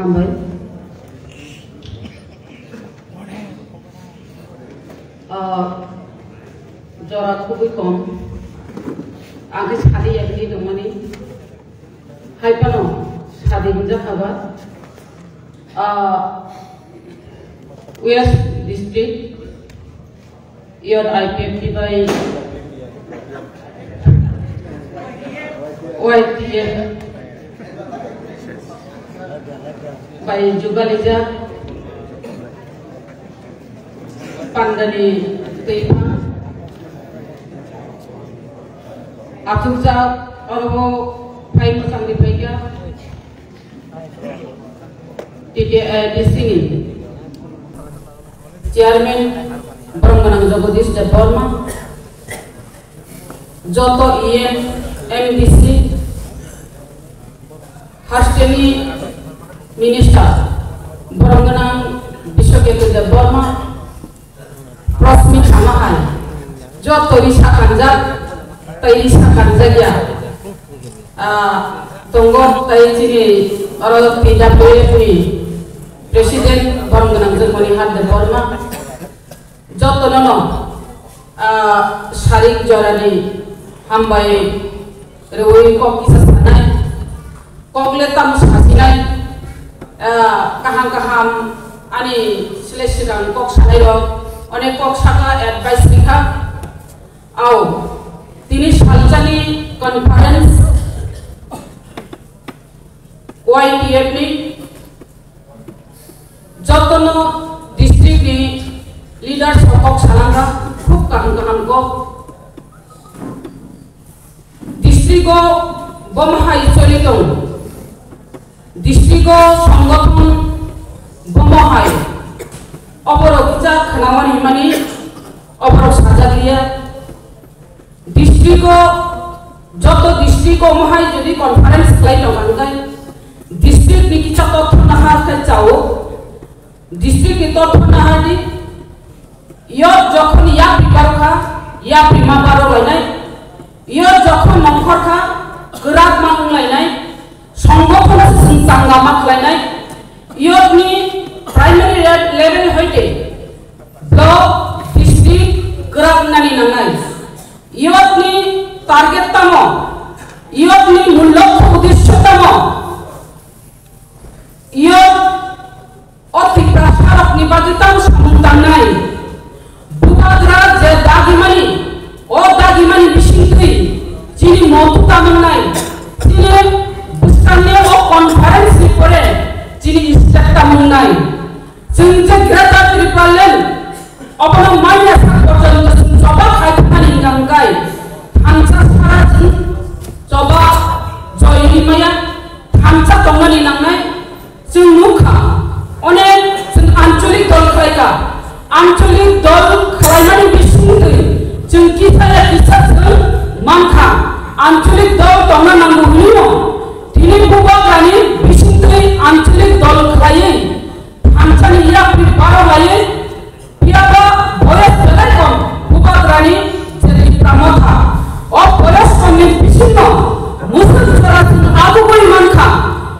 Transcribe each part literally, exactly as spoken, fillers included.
Hambai. Ah, jora kubui kom. Ang khe sadi yakni tongmani. Hai phano sadi hinjak haba. Ah, West District. Your I P F T by Y T F by Jugalija Pandani Teipa Atukja Orobo Phai Musangni Phaika T K A D C ni Chairman Boromgwnang Jagadish Debbarma, joto E M, M D C, hasteni Minister Boromgwnang Biswaketu Debbarma, Prasmit Amahai, joto risa kanjak, tei risa kanjakya. Ah, tongo tei chini oro T W F ni President Boromgwnang Jagmani Har Debbarma. Jotono no, ah, sarik jorani hambai rwi kok kisa sanai. Kok le tamo sasinai. Ah, kaham kaham ani sle sikang kok sanai rok. Onek kok saka advice rikha. Au, tini salsani conference Y T F ni jotono district ni leaders rok kok salangkha, khub kaham kaham kok. District o bomo hai choli tongo. District o songothon bomo hai. Oborok kisa khwnamani hwnmani oborok sajak liya. District o joto district o mohai jodi conference khlai tong ang khe district ni kisa totthona ha khe chao. District ni totthona ha di yo jokhon yapri baro kha, yapri ma baro lainai. Yo jokhon nongkhor kha, kwrak ma wng lainai. Songothono se chwng changma ma khlainai. Youth ni primary le-, level hoite block, district kwrak wngnani nangnai. Youth ni target tamo? Youth ni mul lokho uddesho tamo? Youth O Tiprasarokni bagwi tamo samung tangnai? Bubagra je dagimani, o dagimani bisingtwi chini motu tamungnai, chini bwskanni o conference ni pore chini state tamungnai. Chwng je Greater Tipraland, obono manya sak porjonto chwng choba khai thangmani hwnka hwnkhe, thansa sara chwng choba joyoni maya, thansa tongmani nangnai. Chwng nukha, onek chwng ancholik dol khlaikha. Ancholik dol khlaimani bisingtwi chwng kisa ya kisa chwng mankha. Ancholik dol tongna nango hwnwino tini bubagrani bisingtwi ancholik dol khlaiwi thansani yapri baro laiwi Phiyaba boyos belai kom bubagrani je Tipra Motha. O boyos komni bisingno mwswk jora chwng abugwi mankha,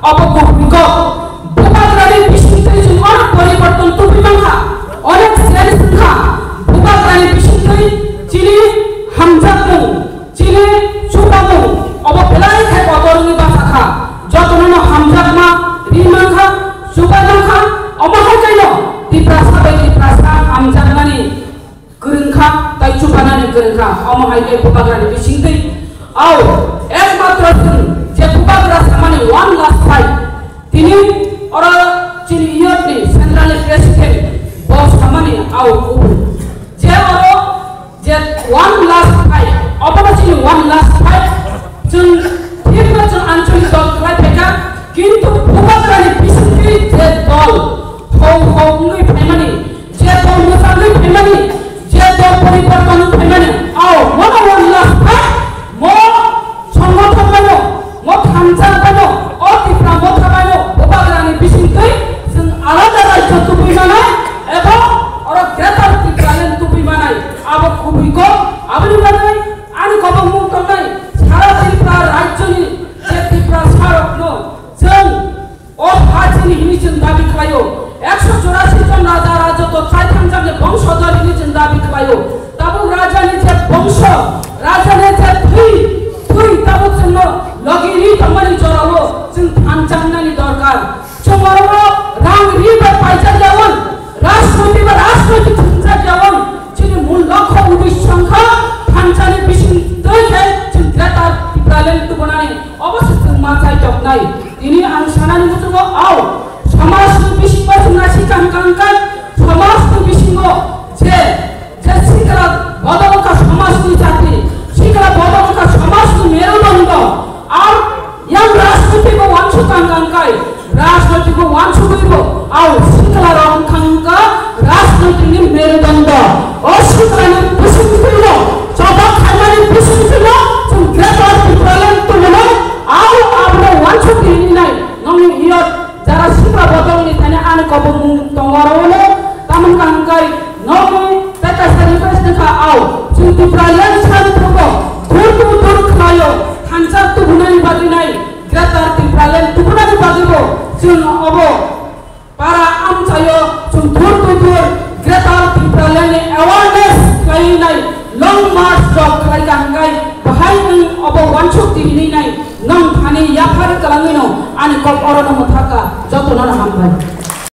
obo kubui kok. Bubagrani bisingtwi chwng onek poriborton tubui mankha, onek change wngkha. Bubagrani bisingtwi chini hamjakmung, chini chubamung, obo belai khe kotor wngwi bachakha. Jotono no hamjakma ri mankha, chubai mankha, omo hai khe no Tiprasa bai Tiprasa hamjakmani kwrwngkha, tai chubanani kwrwngkha, omo hai khe bubagrani bisingtwi. Au, ekmatro chwng je bubagra samani one last fight. Tini oro chini youth ni central president bo samani au kubui. Je oro je one last fight, obono chini one last fight, chwng thikno chwng ancholik dol khlai phaikha, kintu bubagrani bisingtwi je dol hou hou wngwi phaimani, je dol mwchangwi phaimani, je dol poriborton wngwi phaimani, ao mono one last fight, mo Songothono, mo thansa phano, o Tipra Motha phano, bubagrani bisingtwi chwng alada rajyo tubui manai, ebo oro Greater Tipraland tubui manai, abo kubui kok, aboni bagwi ani kobokmung tongnai, sara Tripura rajyoni je Tiprasarokno chwng o ha Hwnwi chwng dabi khlaio. Ekso chorasi jon raja rajotw chai thangjak ni bongso dor hwnwi chwng dabi khlaio. Tabuk raja ni je bongso, raja ni je thwi, thwi tabuk chwngno logi ri tongmani jorao chwng thangjak nani dorkar. Chwng oro rang ri bai paijak yaun, rajnoitik ba rajnoitik thwngjak yaun. Chini mul lokho uddesho wngkha thangjani bising twi khe chwng Greater Tipraland tubunani obo se chwng ma chai toknai. Tini ang sanani muchungo au, somajni bisingo chwng naisik kaham kaham kha, somajni bisingo je, je sikla bodol wngkha somajni jati, sikla bodol wngkha somajni merudondo, ar yang rajnoitik o wansuk kaham kaham khai, rajnoitik o wansugwi bo au sikla rok wngkha wngkha rajnoitik ni merudondo, o sikla ni bising twi no, choba khaimani bising twi no, chwng Greater Tipraland tubunai, au abono wansuk di hinwi nai, nongni iyot jara sikla bodol ni thani ani kobo mung tongo aro no, tamon kaham khai nongni tei kaisa request wngkha au, chwng Tipraland sani phurugo dur dur dur khlaio, thansa tubunani bagwi nai, Greater Tipraland tubunani bagwi bo chwng obo para amchaio chwng dur dur dur Greater Tipraland ni awareness khlaiwi nai long march rok khlai kaham khai bahai nwng obo wansuk di hinwi nai. Nwng thani yaphar kwlangwino ani kok orono mwthaka, jotono hambai.